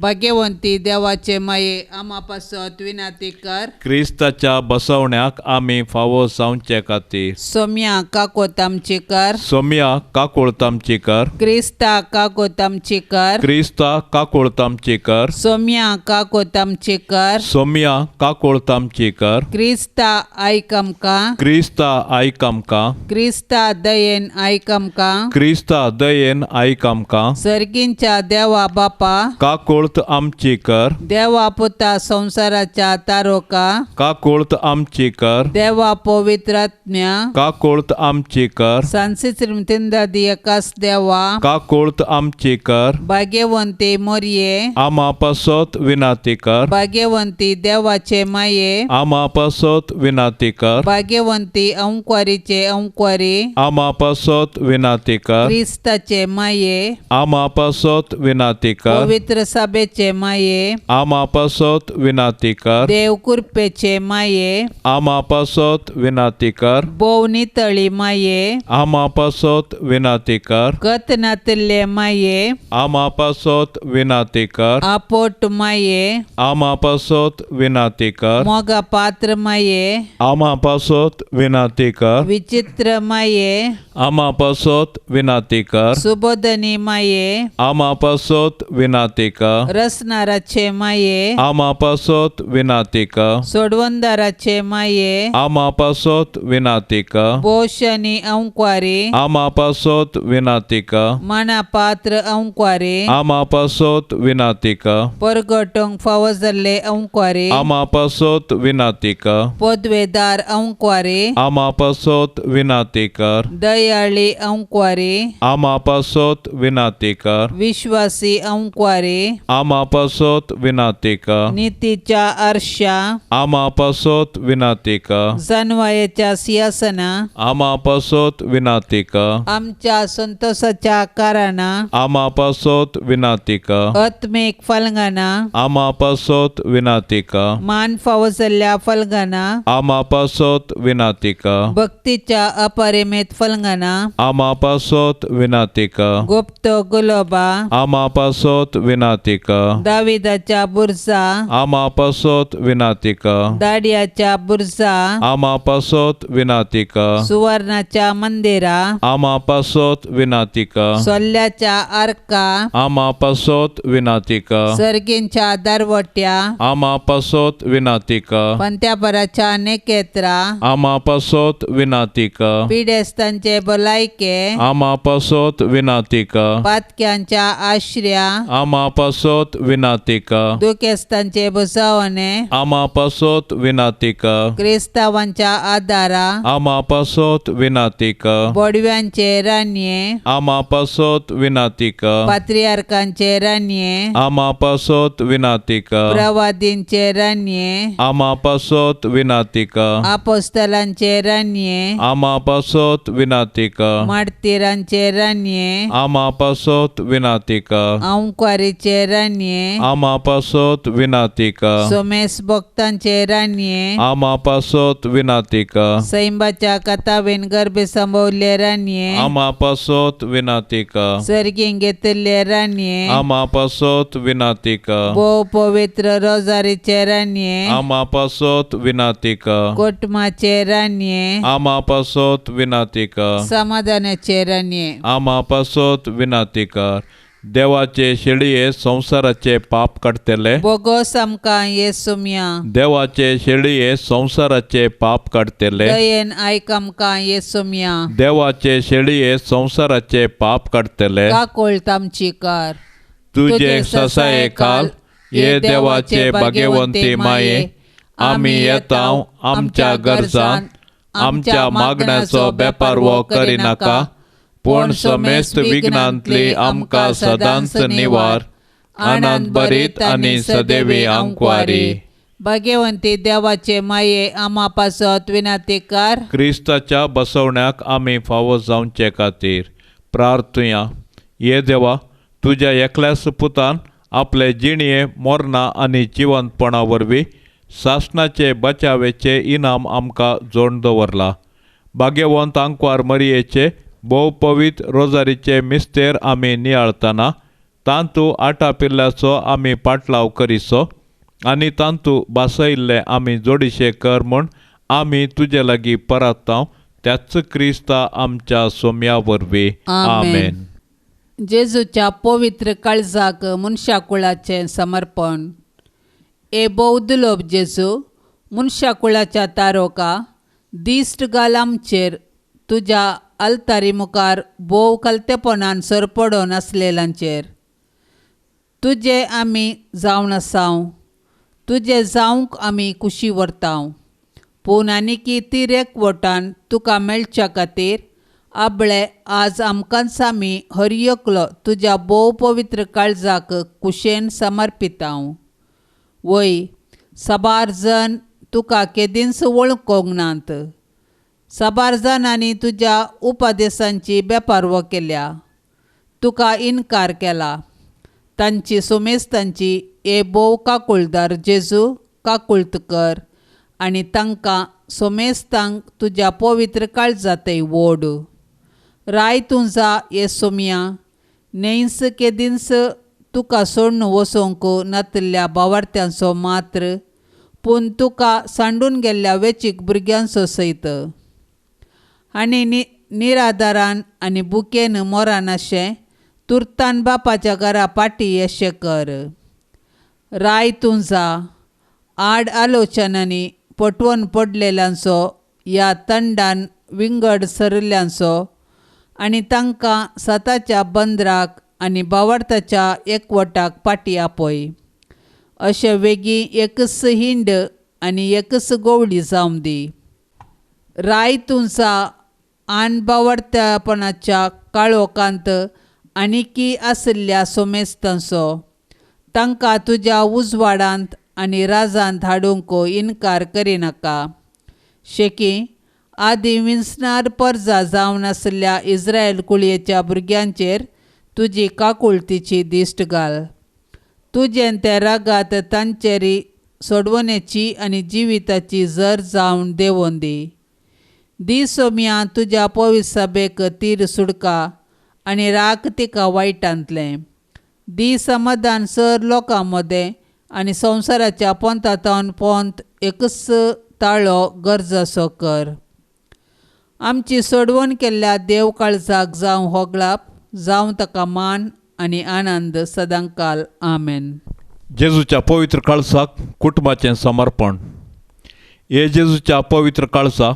भाग्यवंती देवाचे माये आमा पासत विनाती कर. क्रिस्ताच्या बसवण्याक आमी फावो जावचे खातीर. सोम्या काकोत आमची कर. सोम्या काकुळत आमची कर. क्रिस्ता काकोत आमची कर. क्रिस्ता काकुळत आमची कर. सोम्या काकोत आमची कर. सोम्या काकुळत आमची कर. क्रिस्ता आयक आमकां. क्रिस्ता आयक आमकां. क्रिस्ता दयेन आयक आमकां. क्रिस्ता दयेन आयक आमकां. सर्गींच्या देवा बापा काकुळत आमची कर. देवा पुता संवसाराच्या तारोका काकुळत आमची कर. देवा पवित्रात्म्या काकुळत आमची कर. सांसित्रिमतिंदादी एकास देवा काकुळत आमची कर. भाग्यवंती मोरये आमा पासत विनाती कर. भाग्यवंती देवाचे माये आमा पासत विनाती कर. भाग्यवंती अंकवारीचे अंकवारी आमा पासत विनाती कर. क्रिस्ताचे माये आमा पासत विनाती कर. पवित्र सभेचे माये आमा पासत विनाती कर. देव कृपेचे माये आमा पासत विनाती कर. भोव नितळी माये आमा पासत विनाती कर. गत नातिल्ले माये आमा पासत विनाती कर. आपोट माये आमा पासत विनाती कर. मोगा पात्र माये आमा पासत विनाती कर. विचित्र माये आमा पासत विनाती कर. सुबोधनी माये आमा पासत विनाती कर. रसनाराचे माये आमा पासत विनाती कर. सोडवंदाराचे माये आमा पासत विनाती कर. पोषणी अंकवारी आमा पासत विनाती कर. मना पात्र अंकवारी आमा पासत विनाती कर. परगटोंक फावो जाल्ले अंकवारी आमा पासत विनाती कर. पदवेदार अंकवारी आमा पासत विनाती कर. दयाळी अंकवारी आमा पासत विनाती कर. विश्वासी अंकवारी आमा पासत विनाती कर. नितीच्या आरशा आमा पासत विनाती कर. जानवायेच्या सिंहासना आमा पासत विनाती कर. आमच्या संतोषाच्या कारणां आमा पासत विनाती कर. आत्मीक फलंगाना आमा पासत विनाती कर. मान फावो जाल्ल्या फलंगाना आमा पासत विनाती कर. भक्तीच्या अपरिमेत फलंगाना आमा पासत विनाती कर. गुप्त गुलोबा आमा पासत विनाती कर. दाविदाच्या बुरजा आमा पासत विनाती कर. दाडियाच्या बुरजा आमा पासत विनाती कर. सुवर्णाच्या मंदिरा आमा पासत विनाती कर. सोल्ल्याच्या आर्का आमा पासत विनाती कर. सर्गींच्या दरवट्या आमा पासत विनाती कर. पंत्यापराच्या नेकेत्रा आमा पासत विनाती कर. पिडेस्तांचे भलायके आमा पासत विनाती कर. पातक्यांच्या आश्र्या आमा पासत विनाती कर. दुखेस्तांचे बुजावणे आमा पासत विनाती कर. क्रिस्तावांच्या आदारा आमा पासत विनाती कर. बोडव्यांचे रानये आमा पासत विनाती कर. पात्रियार्कांचे रानये आमा पासत विनाती कर. प्रवादींचे रानये आमा पासत विनाती कर. आपोस्तलांचे रानये आमा पासत विनाती कर. मार्तीरांचे रानये आमा पासत विनाती कर. अंकवारीचे रानये आमा पासत विनाती कर. सोमेस भक्तांचे रानये आमा पासत विनाती कर. सैंबाच्या कथावेन गर्भे संभवले रानये आमा पासत विनाती कर. सर्गीं घेतिल्ले रानये आमा पासत विनाती कर. भोव पवित्र रोजारीचे रानये आमा पासत विनाती कर. कोटमाचे रानये आमा पासत विनाती कर. समाधानाचे रानये आमा पासत विनाती कर. देवाचे शेळये संवसाराचे पाप काडटले. बोगोस आमकां येसुम्या. देवाचे शेळये संवसाराचे पाप काडटले. दयेन आयक आमकां येसुम्या. देवाचे शेळये संवसाराचे पाप काडटले. काकोळत आमची कर. तुजे ससाये खाल हे देवाचे भाग्यवंती माये आमी येता आमच्या गरजान आमच्या मागण्याचो बेपारवो करिनाका, पूण समेस्त विघ्नांतली आमकां सदांच निवार. आनंद भरीत आनी सदैवी आंकवारी. भाग्यवंती देवाचे माये आमा पासत विनाती कर. क्रिस्ताच्या बसवण्याक आमी फावो जावचे खातीर प्रार्थुया. ये देवा, तुज्या एकल्याच पुतान आपले जिणये मरणां आनी जिवंतपणा वरवीं सासणाचे बचावेचे इनाम आमकां जोडून दवरला. भाग्यवंत आंकवार मरियेचे भोव पवित्र रोजारीचे मिस्तेर आमी नियाळतना तांतू आटापिल्ल्याचो आमी पाटलाव करिसो आनी तांतू बासयल्ले आमी जोडिशे कर म्हूण आमी तुजे लागीं परतांव त्याच क्रिस्ता आमच्या सोम्या वरवीं. आमेन. जेजूच्या पवित्र काळजाक मनशाकुळाचें समर्पण. ए भोव जेजू, मनशाकुळाच्या तारोका दिश्ट घाल आमचेर, तुज्या आल्तारी मुखार भोव कलतेपणान सरपडोन आसलेल्यांचेर. तुजे आमी जावन आसाव, तुजे जावंक आमी कुशी व्हरतांव, पूण आनीकी तिरेक वटान तुका मेळच्या खातीर आबळे आज आमकांच आमी हर एकलो तुज्या भोव पवित्र काळजाक कुशेन समर्पितांव. वय साबार जण तुका केदींच वळखूंक नात, साबार जाणांनी तुज्या उपदेशांची बेपारवो केल्या, तुका इनकार केला. तांची सुमेस्तांची हे भोव काकुळदार जेजू काकुळत कर आनी तांकां सोमेस्तांक तुज्या पवित्र काळजांतय ओड. राय तूं जा हे सोम्या, न्हयस केदींच तुका सोडून वचोंक नातिल्ल्या बावार्थ्यांचो मात्र, पूण तुका सांडून गेल्ल्या वेचीक भुरग्यांचो सयत. आनी निराधारान आनी बुकेन मोरानाशें तुर्तान बापाच्या घरा पाटी येशें कर. राय तूं जा आड आलोचनांनी पटवून पडलेल्यांचो ह्या तंडान विंगड सरिल्ल्यांचो आनी तांकां सताच्या बंदराक आनी बावडताच्या एकवटाक पाटी आपय. अशें वेगीं एकच हिंड आनी एकच गोवली जावं दी. राय तूं जा आन बावडतेपणाच्या काळोखांत आनिकी आशिल्ल्या सोमेस्तांचो, तांकां तुज्या उजवाडांत आनी राजांत हाडूंक इनकार करिनाका. शेकी आदीं विंचणार परजा जावन आशिल्ल्या इस्रायल कुळयेच्या भुरग्यांचेर तुजी काकुळतीची दिश्ट घाल. तुजें ते रागात तांचेर सोडवणेची आनी जिविताची जर जावन देंवोवन दी. दी सोम्या तुज्या पवित्र सभेक तीर सुडका आनी राख तिका वायटांतलें. दी समाधान सर लोकां मदें आनी संवसाराच्या पोंतांतावन पोंत एकच ताळो गरजाचो कर. आमची सोडवण केल्ल्या देव काळजाक जावं होगळाप, जावं ताका मान आनी आनंद सदांकाल. आमेन. जेजूच्या पवित्र काळजाक कुटुंबाचें समर्पण. हे जेजूच्या पवित्र काळजा,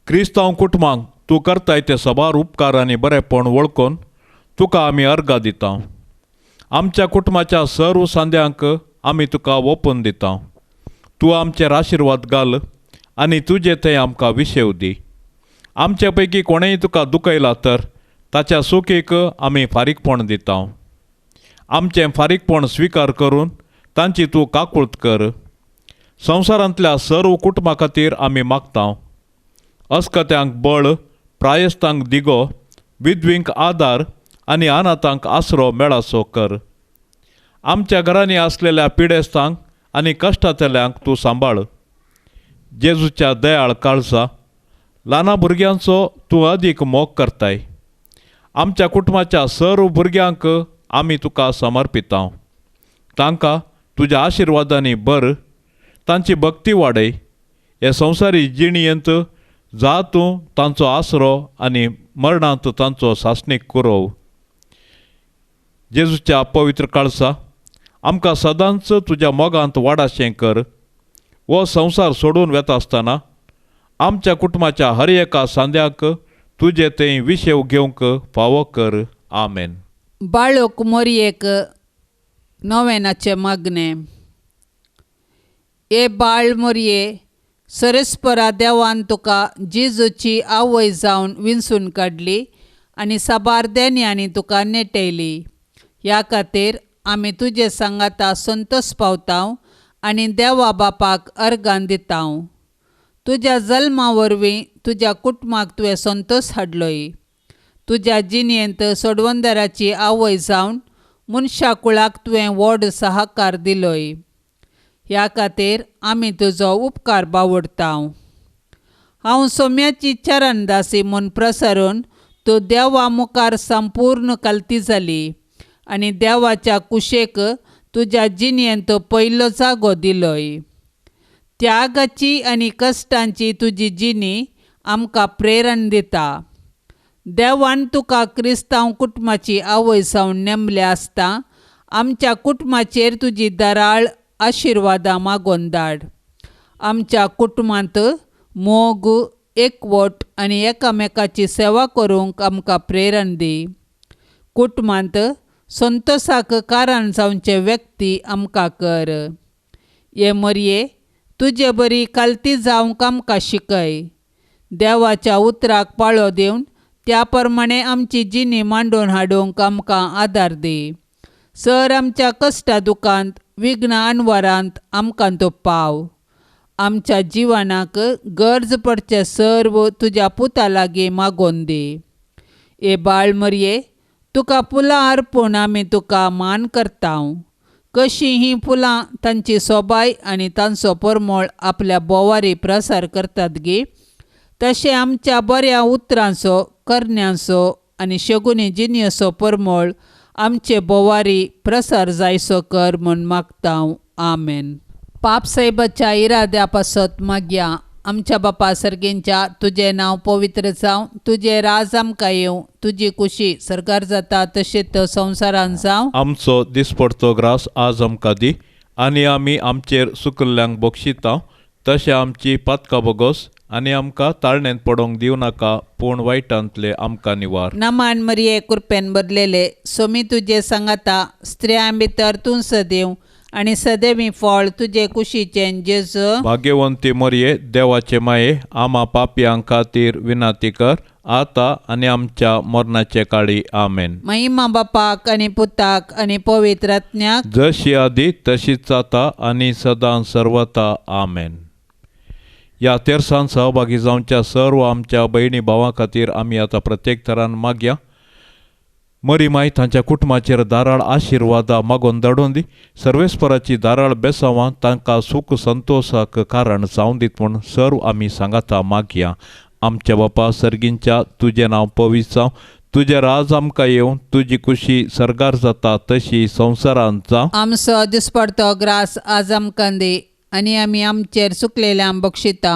क्रिस्तांव कुटुंबांक तूं करताय ते सबार उपकार आनी बरेपण वळखून तुका आमी अर्गां दिता. आमच्या कुटुंबाच्या सर्व सांद्यांक आमी तुका ओपून दिता. तूं आमचेर आशिर्वाद घाल आनी तुजे थंय आमकां विशेव दी. आमचे पैकी कोणेय तुका दुखयला तर ताच्या सुखीक आमी फारीकपण दिता. आमचें फारीकपण स्विकार करून तांची तूं काकूळत कर. संवसारांतल्या सर्व कुटुंबा खातीर आमी मागता. अस्कत्यांक बळ, प्रायस्तांक दिगो, विधवींक आदार आनी अनाथांक आसरो मेळासो कर. आमच्या घरांनी आसलेल्या पिडेस्तांक आनी कश्टांतल्यांक तूं सांबाळ. जेजूच्या दयाळ काळजा, ल्हाना भुरग्यांचो तूं अदीक मोग करताय. आमच्या कुटुंबाच्या सर्व भुरग्यांक आमी तुका समर्पिता. तांकां तुज्या आशिर्वादांनी भर, तांची भक्ती वाडय. हे संवसारी जिणेंत जा तूं तांचो आसरो आनी मरणांत तांचो सासणीक कुरोव. जेजूच्या पवित्र काळजा, आमकां सदांच तुज्या मोगांत वाडाशें कर. हो संवसार सोडून वेता आसतना आमच्या कुटुंबाच्या हर एका सांद्याक तुजे थंय विशेव घेवंक फावो कर. आमेन. बाळोक मोरयेक नोवेनाचें मागणें. हे बाळ मोरये, सरेस्परा देवान तुका जेजूची आवय जावन विंचून काडली आनी साबार देण्यांनी तुका नेटयली. ह्या खातीर आमी तुजे सांगाता संतोश पावतांव आनी देवा बापाक अर्गां दितांव. तुज्या जल्मा वरवीं तुज्या कुटुंबाक तुवें संतोश हाडलोय. तुज्या जिणेंत सोडवंदराची आवय जावन मनशा कुळाक तुवें व्हड सहकार दिलोय. ह्या खातीर आमी तुजो उपकार बावडतांव. हांव सोम्याची चरणदासी म्हूण प्रसरून तूं देवा मुखार संपूर्ण कलती जाली आनी देवाच्या कुशेक तुज्या जिणेंत पयलो जागो दिलोय. त्यागाची आनी कश्टांची तुजी जिणी आमकां प्रेरण दिता. देवान तुका क्रिस्तांव कुटुंबाची आवय जावन नेमल्या आसता आमच्या कुटुंबाचेर तुजी दराळ आशिर्वादां मागोवन धाड. आमच्या कुटुंबांत मोग, एकवट आनी एकामेकाची सेवा करूंक आमकां प्रेरण दी. कुटुंबांत संतोसाक कारण जावचे व्यक्ती आमकां कर. हे मरये तुजे बरी कालती जावंक आमकां शिकय. देवाच्या उतराक पाळो दिवन त्या प्रमाणे आमची जिणी मांडून हाडूंक आमकां आदार दी. सर आमच्या कश्टा दुखांत विघ्न अनवरांत आमकां तो पाव. आमच्या जिवनाक गरज पडचें सर्व तुज्या पुता लागीं मागोवन दी. हे बाळ मरये तुका फुलां अर्पून आमी तुका मान करता. कशीं हीं फुलां तांची सोबाय आनी तांचो परमळ आपल्या बोवारी प्रसार करतात गी, तशें आमच्या बऱ्या उतरांचो, करण्यांचो आनी शगुनी जिणेचो परमळ आमचे बोवारी प्रसार जायसो कर म्हूण मागता. आमेन. पाप साहेबाच्या इराद्या पासत मागया. आमच्या बापा सर्गींच्या तुजें नांव पवित्र जावं, तुजें राज आमकां येवं, तुजी कुशी सरकार जाता तशेंच संवसारान जावं. आमचो दिसपडतो ग्रास आज आमकां दी आनी आमी आमचेर सुकल्ल्यांक बक्षिता तशें आमची पातकां बोगोस आनी आमकां ताळण्यांत पडोवंक दिवं नाका, पूण वायटांतले आमकां निवार. नमान मरिये कृपेन बदलेले सोमी तुजे सांगाता, स्त्रियां भितर तूं सदैव आनी सदैवी फळ तुजे कुशीचें जेजू. भाग्यवंती मरिये देवाचे माये आमा पापयां खातीर विनंती कर आतां आनी आमच्या मरणाचे काळी. आमेन. महिमा बापाक आनी पुताक आनी पवित्र आत्म्याक, जशी आदी तशीच आतां आनी सदां सर्वता. आमेन. ह्या तेरसान सहभागी जावच्या सर्व आमच्या भयणी भावां खातीर आमी आतां प्रत्येक तरान मागया. मरी माय तांच्या कुटुंबाचेर दाराळ आशिर्वादां मागोवन धाडून दी. सर्वेस्पराची दाराळ बेसांवां तांकां सूख संतोसाक कारण जावं दीत म्हूण सर्व आमी सांगाता मागया. आमच्या बापा सर्गींच्या तुजें नांव पवित्र जावं, तुजें राज आमकां येवं, तुजी कुशी सर्गार जाता तशी संवसारांत जावं. आमचो दिसपडतो ग्रास आज आमकां दी आनी आमी आमचेर चुकलेल्यांक बक्षिता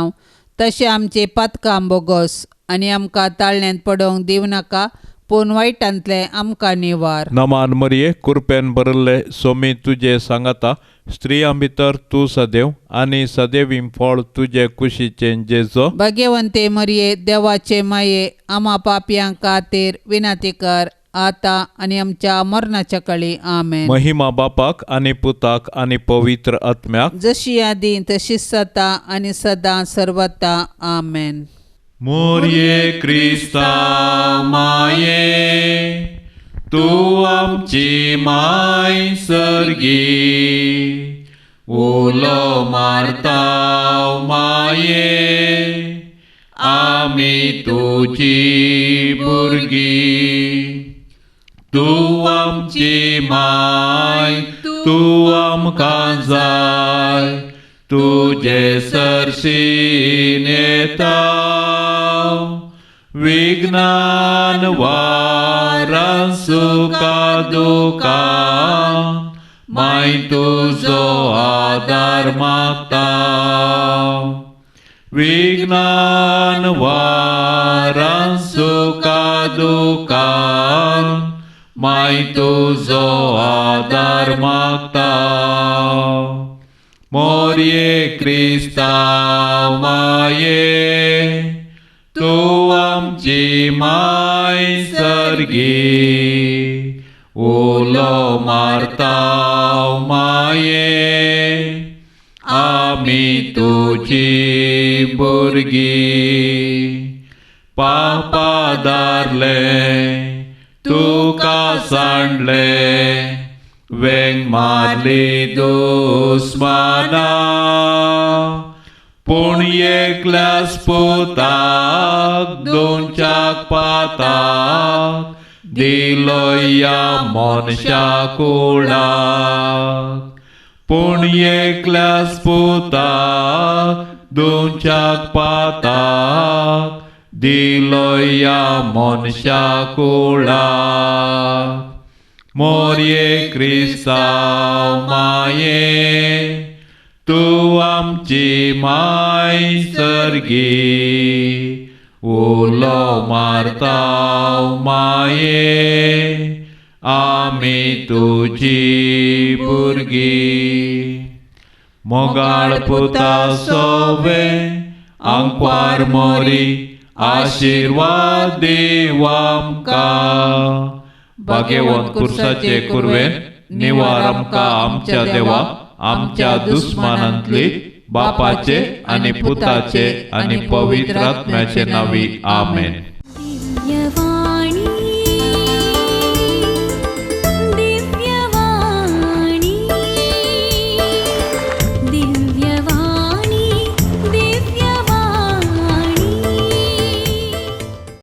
तशें आमचे पातकां बोगोस आनी आमकां ताळण्यांत पडोवंक दिवं नाका, पूण वायटांतलें आमकां निवार. नमान मरिये कृपेन भरिल्ले सोमी तुजे सांगाता, स्त्रियां भितर तूं सदैव आनी सदैवी फळ तुजे कुशीचें जेजू. भाग्यवंते मरिये देवाचे माये आमा पापयां खातीर विनंती कर आतां आनी आमच्या मरणाच्या काळी. आमेन. महिमा बापाक आनी पुताक आनी पवित्र आत्म्याक, जशी आदी तशीच सता आनी सदां सर्वता. आमेन. मोरये क्रिस्ता माये तूं आमची माय सर्गी, उलो मारता माये आमी तुजी भुरगीं. तूं आमची माय तूं आमकां जाय, तुजे सरशीन येता विघ्नान वारां सुखा दुखां माय तुजो आदार मागता. विघ्नान वारां सुखा दुखां माय तुजो आदार मागता. मोरये क्रिस्ता माये तूं आमची माय सर्गी, उलो मारता माये आमी तुजी भुरगीं. पापा दारले तुका सांडले, वेंग मारली दुस्माना, पूण एकल्याच पुताक दोनच्याक पाताक दिलो ह्या मनशा कुळाक. पूण एकल्याच पुताक दोनच्याक पाताक दिलो ह्या मनशा कुळाक. मोरये क्रिस्तांव माये तूं आमची माय सर्गी उलो मारताव माये आमी तुजी भुरगीं. मोगाळ पुता सोवे आंकवार मोरी आशिर्वाद दीव आमकां. भाग्यवंत कुर्साचे कुरवेन निवार आमकां आमच्या देवा आमच्या दुस्मानांतली बापाचे आनी पुताचे आनी पवित्र आत्म्याचे नांवी आमेन.